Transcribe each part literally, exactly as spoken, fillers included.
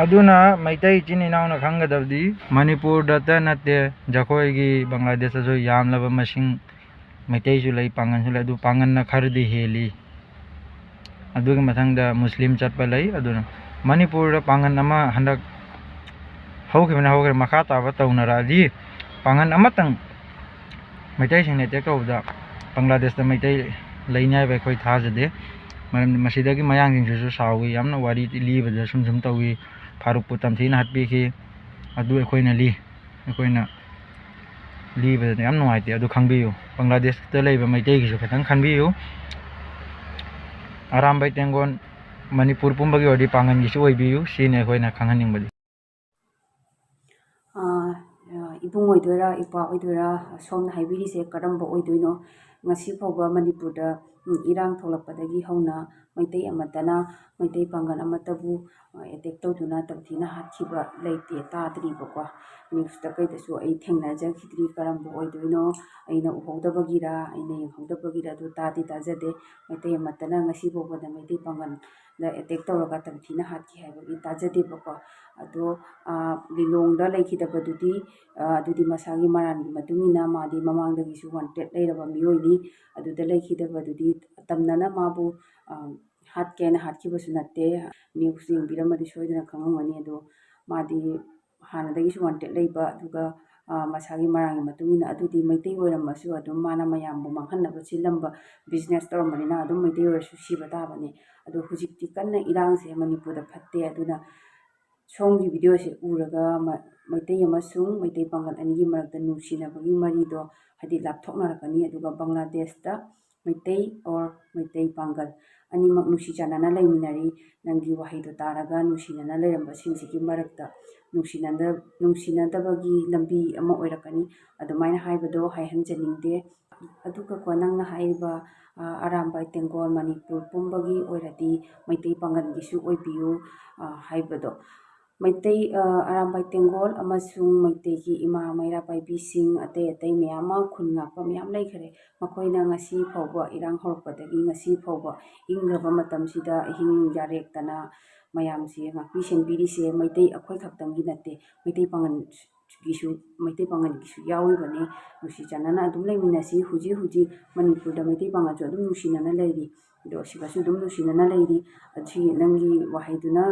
ꯑꯗꯨꯅ ꯃꯩꯇꯩ ꯏꯆꯤꯟ ꯏꯅꯥꯎꯅ ꯈꯪꯒꯗꯕꯗꯤ ꯃꯅꯤꯄꯨꯔꯗꯇ ꯅꯠꯇꯦ, ꯖꯈꯣꯏꯒꯤ ꯕꯪꯒ꯭ꯂꯥꯗꯦꯁꯇꯁꯨ ꯌꯥꯝꯂꯕ ꯃꯁꯤꯡ ꯃꯩꯇꯩꯁꯨ ꯂꯩ, ꯄꯥꯡꯒꯜꯁꯨ ꯂꯩ, ꯑꯗꯨ ꯄꯥꯡꯒꯜꯅ ꯈꯔꯗꯤ ꯍꯦꯜꯂꯤ꯫ ꯑꯗꯨꯒꯤ ꯃꯊꯪꯗ ꯃꯨꯁꯂꯤꯝ ꯆꯠꯄ ꯂꯩ꯫ ꯑꯗꯨꯅ ꯃꯅꯤꯄꯨꯔꯗ ꯄꯥꯡꯒꯜ ꯑꯃ ꯍꯟꯗꯛ ꯍꯧꯈꯤꯕꯅ ꯍꯧꯈ꯭ꯔꯦ, ꯃꯈꯥ ꯇꯥꯕ ꯇꯧꯅꯔꯛꯑꯗꯤ ꯄꯥꯡꯒꯜ ꯑꯃꯇꯪ ꯃꯩꯇꯩꯁꯤꯡꯅ ꯑꯦꯇꯦꯛ ꯇꯧꯕꯗ ꯕꯪꯒ꯭ꯂꯥꯗꯦꯁꯇ ꯃꯩꯇꯩ ꯂꯩꯅꯤ ꯍꯥꯏꯕ ꯑꯩꯈꯣꯏ ꯊꯥꯖꯗꯦ꯫ ꯃꯔꯝꯗꯤ ꯃꯁꯤꯗꯒꯤ ꯃꯌꯥꯡꯁꯤꯡꯁꯤꯁꯨ ꯁꯥꯎꯏ, ꯌꯥꯝꯅ ꯋꯥꯔꯤ ꯂꯤꯕꯗ ꯁꯨꯝ ꯁꯨꯝ ꯇꯧꯏ, ꯐꯥꯔꯨꯛꯄꯨ ꯇꯝꯊꯤꯅ ꯍꯥꯠꯄꯤꯈꯤ, ꯑꯗꯨ ꯑꯩꯈꯣꯏꯅ ꯂꯤ, ꯑꯩꯈꯣꯏꯅ ꯂꯤꯕꯗ ꯌꯥꯝ ꯅꯨꯡꯉꯥꯏꯇꯦ꯫ ꯑꯗꯨ ꯈꯪꯕꯤꯌꯨ, ꯕꯪꯒ꯭ꯂꯥꯗꯦꯁꯇ ꯂꯩꯕ ꯃꯩꯇꯩꯒꯤꯁꯨ ꯈꯤꯇꯪ ꯈꯟꯕꯤꯌꯨ꯫ ꯑꯔꯥꯝꯕꯥꯏ ꯇꯦꯡꯒꯣꯜ ꯃꯅꯤꯄꯨꯔ ꯄꯨꯝꯕꯒꯤ ꯑꯣꯏꯔꯗꯤ ꯄꯥꯡꯒꯜꯒꯤꯁꯨ ꯑꯣꯏꯕꯤꯌꯨ, ꯁꯤꯅꯤ ꯑꯩꯈꯣꯏꯅ ꯈꯪꯍꯟꯅꯤꯡꯕꯗꯤ꯫ ꯏꯕꯨꯡ ꯑꯣꯏꯗꯣꯏꯔꯥ, ꯏꯄ꯭ꯋꯥ ꯑꯣꯏꯗꯣꯏꯔꯥ, ꯁꯣꯝꯅ ꯍꯥꯏꯕꯤꯔꯤꯁꯦ ꯀꯔꯝꯕ ꯑꯣꯏꯗꯣꯏꯅꯣ? ꯉꯁꯤ ꯐꯥꯎꯕ ꯃꯅꯤꯄꯨꯔꯗ ꯏꯔꯥꯡ ꯊꯣꯛꯂꯛꯄꯗꯒꯤ ꯍꯧꯅ ꯃꯩꯇꯩ ꯑꯃꯠꯇꯅ ꯃꯩꯇꯩ ꯄꯥꯡꯒꯜ ꯑꯃꯠꯇꯕꯨ ꯑꯦꯇꯦꯛ ꯇꯧꯗꯨꯅ ꯇꯝꯊꯤꯅ ꯍꯥꯠꯈꯤꯕ ꯂꯩꯇꯦ, ꯇꯥꯗ꯭ꯔꯤꯕꯀꯣ꯫ ꯅ꯭ꯌꯨꯁꯇ ꯀꯩꯗꯁꯨ ꯑꯩ ꯊꯦꯡꯅꯖꯈꯤꯗ꯭ꯔꯤ꯫ ꯀꯔꯝꯕ ꯑꯣꯏꯗꯣꯏꯅꯣ? ꯑꯩꯅ ꯎꯍꯧꯗꯕꯒꯤꯔ, ꯑꯩꯅ ꯌꯦꯡꯍꯧꯗꯕꯒꯤꯔ, ꯑꯗꯨ ꯇꯥꯗꯤ ꯇꯥꯖꯗꯦ꯫ ꯃꯩꯇꯩ ꯑꯃꯠꯇꯅ ꯉꯁꯤ ꯐꯥꯎꯕꯗ ꯃꯩꯇꯩ ꯄꯥꯡꯒꯜꯗ ꯑꯦꯇꯦꯛ ꯇꯧꯔꯒ ꯇꯝꯊꯤꯅ ꯍꯥꯠꯈꯤ ꯍꯥꯏꯕꯒꯤ ꯇꯥꯖꯗꯦꯕꯀꯣ꯫ ꯑꯗꯣ ꯂꯤꯂꯣꯡꯗ ꯂꯩꯈꯤꯗꯕꯗꯨꯗꯤ, ꯑꯗꯨꯗꯤ ꯃꯁꯥꯒꯤ ꯃꯔꯥꯜꯒꯤ ꯃꯇꯨꯡ ꯏꯟꯅ ꯃꯥꯗꯤ ꯃꯃꯥꯡꯗꯒꯤꯁꯨ ꯋꯥꯟꯇꯦꯠ ꯂꯩꯔꯕ ꯃꯤꯑꯣꯏꯅꯤ꯫ ꯑꯗꯨꯗ ꯂꯩꯈꯤꯗꯕꯗꯨꯗꯤ ꯇꯝꯅꯅ ꯃꯥꯕꯨ ꯍꯥꯠꯀꯦꯅ ꯍꯥꯠꯈꯤꯕꯁꯨ ꯅꯠꯇꯦ꯫ ꯅ꯭ꯌꯨꯁ ꯌꯦꯡꯕꯤꯔꯝꯃꯗꯤ ꯁꯣꯏꯗꯅ ꯈꯪꯉꯝꯒꯅꯤ꯫ ꯑꯗꯣ ꯃꯥꯗꯤ ꯍꯥꯟꯅꯗꯒꯤꯁꯨ ꯋꯥꯟꯇꯦꯠ ꯂꯩꯕ, ꯑꯗꯨꯒ ꯃꯁꯥꯒꯤ ꯃꯔꯥꯜꯒꯤ ꯃꯇꯨꯡ ꯏꯟꯅ ꯑꯗꯨꯗꯤ ꯃꯩꯇꯩ ꯑꯣꯏꯔꯝꯃꯁꯨ ꯑꯗꯨꯝ ꯃꯥꯅ ꯃꯌꯥꯝꯕꯨ ꯃꯥꯡꯍꯟꯅꯕ ꯁꯤꯜꯂꯝꯕ ꯕꯤꯖꯤꯅꯦꯁ ꯇꯧꯔꯝꯕꯅꯤꯅ ꯑꯗꯨꯝ ꯃꯩꯇꯩ ꯑꯣꯏꯔꯁꯨ ꯁꯤꯕ ꯇꯥꯕꯅꯤ꯫ ꯑꯗꯣ ꯍꯧꯖꯤꯛꯇꯤ ꯀꯟꯅ ꯏꯔꯥꯡꯁꯦ ꯃꯅꯤꯄꯨꯔꯗ ꯐꯠꯇꯦ꯫ ꯑꯗꯨꯅ ꯁꯣꯝꯒꯤ ꯚꯤꯗꯤꯑꯣꯁꯦ ꯎꯔꯒ ꯃꯩꯇꯩ ꯑꯃꯁꯨꯡ ꯃꯩꯇꯩ ꯄꯥꯡꯒꯜ ꯑꯅꯤꯒꯤ ꯃꯔꯛꯇ ꯅꯨꯡꯁꯤꯅꯕꯒꯤ ꯃꯔꯤꯗꯣ ꯍꯥꯏꯗꯤ ꯂꯥꯞꯊꯣꯛꯅꯔꯛꯀꯅꯤ꯫ ꯑꯗꯨꯒ ꯕꯪꯒ꯭ꯂꯥꯗꯦꯁꯇ ꯃꯩꯇꯩ ꯑꯣꯔ ꯃꯩꯇꯩ ꯄꯥꯡꯒꯜ ꯑꯅꯤꯃꯛ ꯅꯨꯡꯁꯤ ꯆꯥꯟꯅꯅ ꯂꯩꯃꯤꯟꯅꯔꯤ꯫ ꯅꯪꯒꯤ ꯋꯥꯍꯩꯗꯣ ꯇꯥꯔꯒ ꯅꯨꯡꯁꯤꯅꯅ ꯂꯩꯔꯝꯕꯁꯤꯡꯁꯤꯒꯤ ꯃꯔꯛꯇ ꯅꯨꯡꯁꯤꯅꯗꯕꯒꯤ ꯂꯝꯕꯤ ꯑꯃ ꯑꯣꯏꯔꯛꯀꯅꯤ꯫ ꯑꯗꯨꯃꯥꯏꯅ ꯍꯥꯏꯕꯗꯣ ꯍꯥꯏꯍꯟꯖꯅꯤꯡꯗꯦ꯫ ꯑꯗꯨꯒꯀꯣ, ꯅꯪꯅ ꯍꯥꯏꯔꯤꯕ ꯑꯔꯥꯝꯕꯥꯏ ꯇꯦꯡꯒꯣꯜ ꯃꯅꯤꯄꯨꯔ ꯄꯨꯝꯕꯒꯤ ꯑꯣꯏꯔꯗꯤ ꯃꯩꯇꯩ ꯄꯥꯡꯒꯜꯒꯤꯁꯨ ꯑꯣꯏꯕꯤꯌꯨ ꯍꯥꯏꯕꯗꯣ, ꯃꯩꯇꯩ ꯑꯔꯥꯝꯕꯥꯏ ꯇꯦꯡꯒꯣꯜ ꯑꯃꯁꯨꯡ ꯃꯩꯇꯩꯒꯤ ꯏꯃꯥ ꯃꯩꯔꯥ ꯄꯥꯏꯕꯤꯁꯤꯡ ꯑꯇꯩ ꯑꯇꯩ ꯃꯌꯥꯝ ꯑꯃ, ꯈꯨꯟ ꯉꯥꯛꯄ ꯃꯌꯥꯝ ꯂꯩꯈꯔꯦ꯫ ꯃꯈꯣꯏꯅ ꯉꯁꯤ ꯐꯥꯎꯕ, ꯏꯔꯥꯡ ꯍꯧꯔꯛꯄꯗꯒꯤ ꯉꯁꯤ ꯐꯥꯎꯕ ꯏꯪꯈ꯭ꯔꯕ ꯃꯇꯝꯁꯤꯗ ꯑꯍꯤꯡ ꯌꯥꯔꯦꯛꯇꯅ ꯃꯌꯥꯝꯁꯦ ꯉꯥꯛꯄꯤ ꯁꯦꯟꯕꯤꯔꯤꯁꯦ ꯃꯩꯇꯩ ꯑꯩꯈꯣꯏ ꯈꯛꯇꯪꯒꯤ ꯅꯠꯇꯦ, ꯃꯩꯇꯩ ꯄꯥꯉꯜꯒꯤꯁꯨ, ꯃꯩꯇꯩ ꯄꯥꯉꯜꯒꯤꯁꯨ ꯌꯥꯎꯔꯤꯕꯅꯤ꯫ ꯅꯨꯡꯁꯤ ꯆꯥꯟꯅꯅ ꯑꯗꯨꯝ ꯂꯩꯃꯤꯟꯅꯁꯤ꯫ ꯍꯧꯖꯤꯛ ꯍꯧꯖꯤꯛ ꯃꯅꯤꯄꯨꯔꯗ ꯃꯩꯇꯩ ꯄꯥꯉꯜꯁꯨ ꯑꯗꯨꯝ ꯅꯨꯡꯁꯤꯅꯅ ꯂꯩꯔꯤ, ꯑꯗꯣ ꯁꯤꯗꯁꯨ ꯑꯗꯨꯝ ꯅꯨꯡꯁꯤꯅꯅ ꯂꯩꯔꯤ꯫ ꯑꯁꯤ ꯅꯪꯒꯤ ꯋꯥꯍꯩꯗꯨꯅ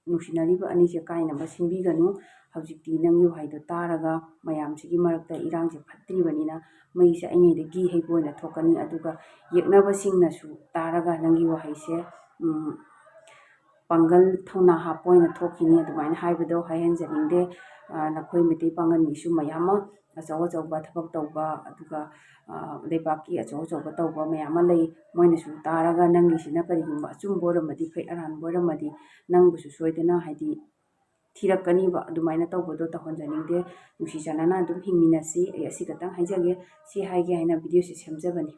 ꯅꯨꯡꯁꯤꯅꯔꯤꯕ ꯑꯅꯤꯁꯦ ꯀꯥꯏꯅꯕ ꯁꯤꯟꯕꯤꯒꯅꯨ꯫ ꯍꯧꯖꯤꯛꯇꯤ ꯅꯪꯒꯤ ꯋꯥꯍꯩꯗꯣ ꯇꯥꯔꯒ ꯃꯌꯥꯝꯁꯤꯒꯤ ꯃꯔꯛꯇ ꯏꯔꯥꯡꯁꯦ ꯐꯠꯇ꯭ꯔꯤꯕꯅꯤꯅ ꯃꯩꯁꯦ ꯑꯩꯉꯩꯗ ꯘꯤ ꯍꯩꯕ ꯑꯣꯏꯅ ꯊꯣꯛꯀꯅꯤ꯫ ꯑꯗꯨꯒ ꯌꯦꯛꯅꯕꯁꯤꯡꯅꯁꯨ ꯇꯥꯔꯒ ꯅꯪꯒꯤ ꯋꯥꯍꯩꯁꯦ, ꯎꯝ, ꯄꯥꯡꯒꯜ ꯊꯧꯅꯥ ꯍꯥꯞꯄ ꯑꯣꯏꯅ ꯊꯣꯛꯈꯤꯅꯤ꯫ ꯑꯗꯨꯃꯥꯏꯅ ꯍꯥꯏꯕꯗꯣ ꯍꯥꯏꯍꯟꯖꯅꯤꯡꯗꯦ꯫ ꯑ, ꯅꯈꯣꯏ ꯃꯩꯇꯩ ꯄꯥꯉꯜꯒꯤꯁꯨ ꯃꯌꯥꯝ ꯑꯃ ꯑꯆꯧ ꯑꯆꯧꯕ ꯊꯕꯛ ꯇꯧꯕ, ꯑꯗꯨꯒ, ꯑ, ꯂꯩꯕꯥꯛꯀꯤ ꯑꯆꯧ ꯑꯆꯧꯕ ꯇꯧꯕ ꯃꯌꯥꯝ ꯑꯃ ꯂꯩ꯫ ꯃꯣꯏꯅꯁꯨ ꯇꯥꯔꯒ ꯅꯪꯒꯤꯁꯤꯅ ꯀꯔꯤꯒꯨꯝꯕ ꯑꯆꯨꯝꯕ ꯑꯣꯏꯔꯝꯃꯗꯤ ꯐꯩ, ꯑꯔꯥꯟꯕ ꯑꯣꯏꯔꯝꯃꯗꯤ ꯅꯪꯕꯨꯁꯨ ꯁꯣꯏꯗꯅ ꯍꯥꯏꯗꯤ ꯊꯤꯔꯛꯀꯅꯤꯕ꯫ ꯑꯗꯨꯃꯥꯏꯅ ꯇꯧꯕꯗꯣ ꯇꯧꯍꯟꯖꯅꯤꯡꯗꯦ꯫ ꯅꯨꯡꯁꯤ ꯆꯥꯟꯅꯅ ꯑꯗꯨꯝ ꯍꯤꯡꯃꯤꯟꯅꯁꯤ꯫ ꯑꯩ ꯑꯁꯤ ꯈꯛꯇꯪ ꯍꯥꯏꯖꯒꯦ꯫ ꯁꯤ ꯍꯥꯏꯒꯦ ꯍꯥꯏꯅ ꯚꯤꯗꯤꯑꯣꯁꯦ ꯁꯦꯝꯖꯕꯅꯤ꯫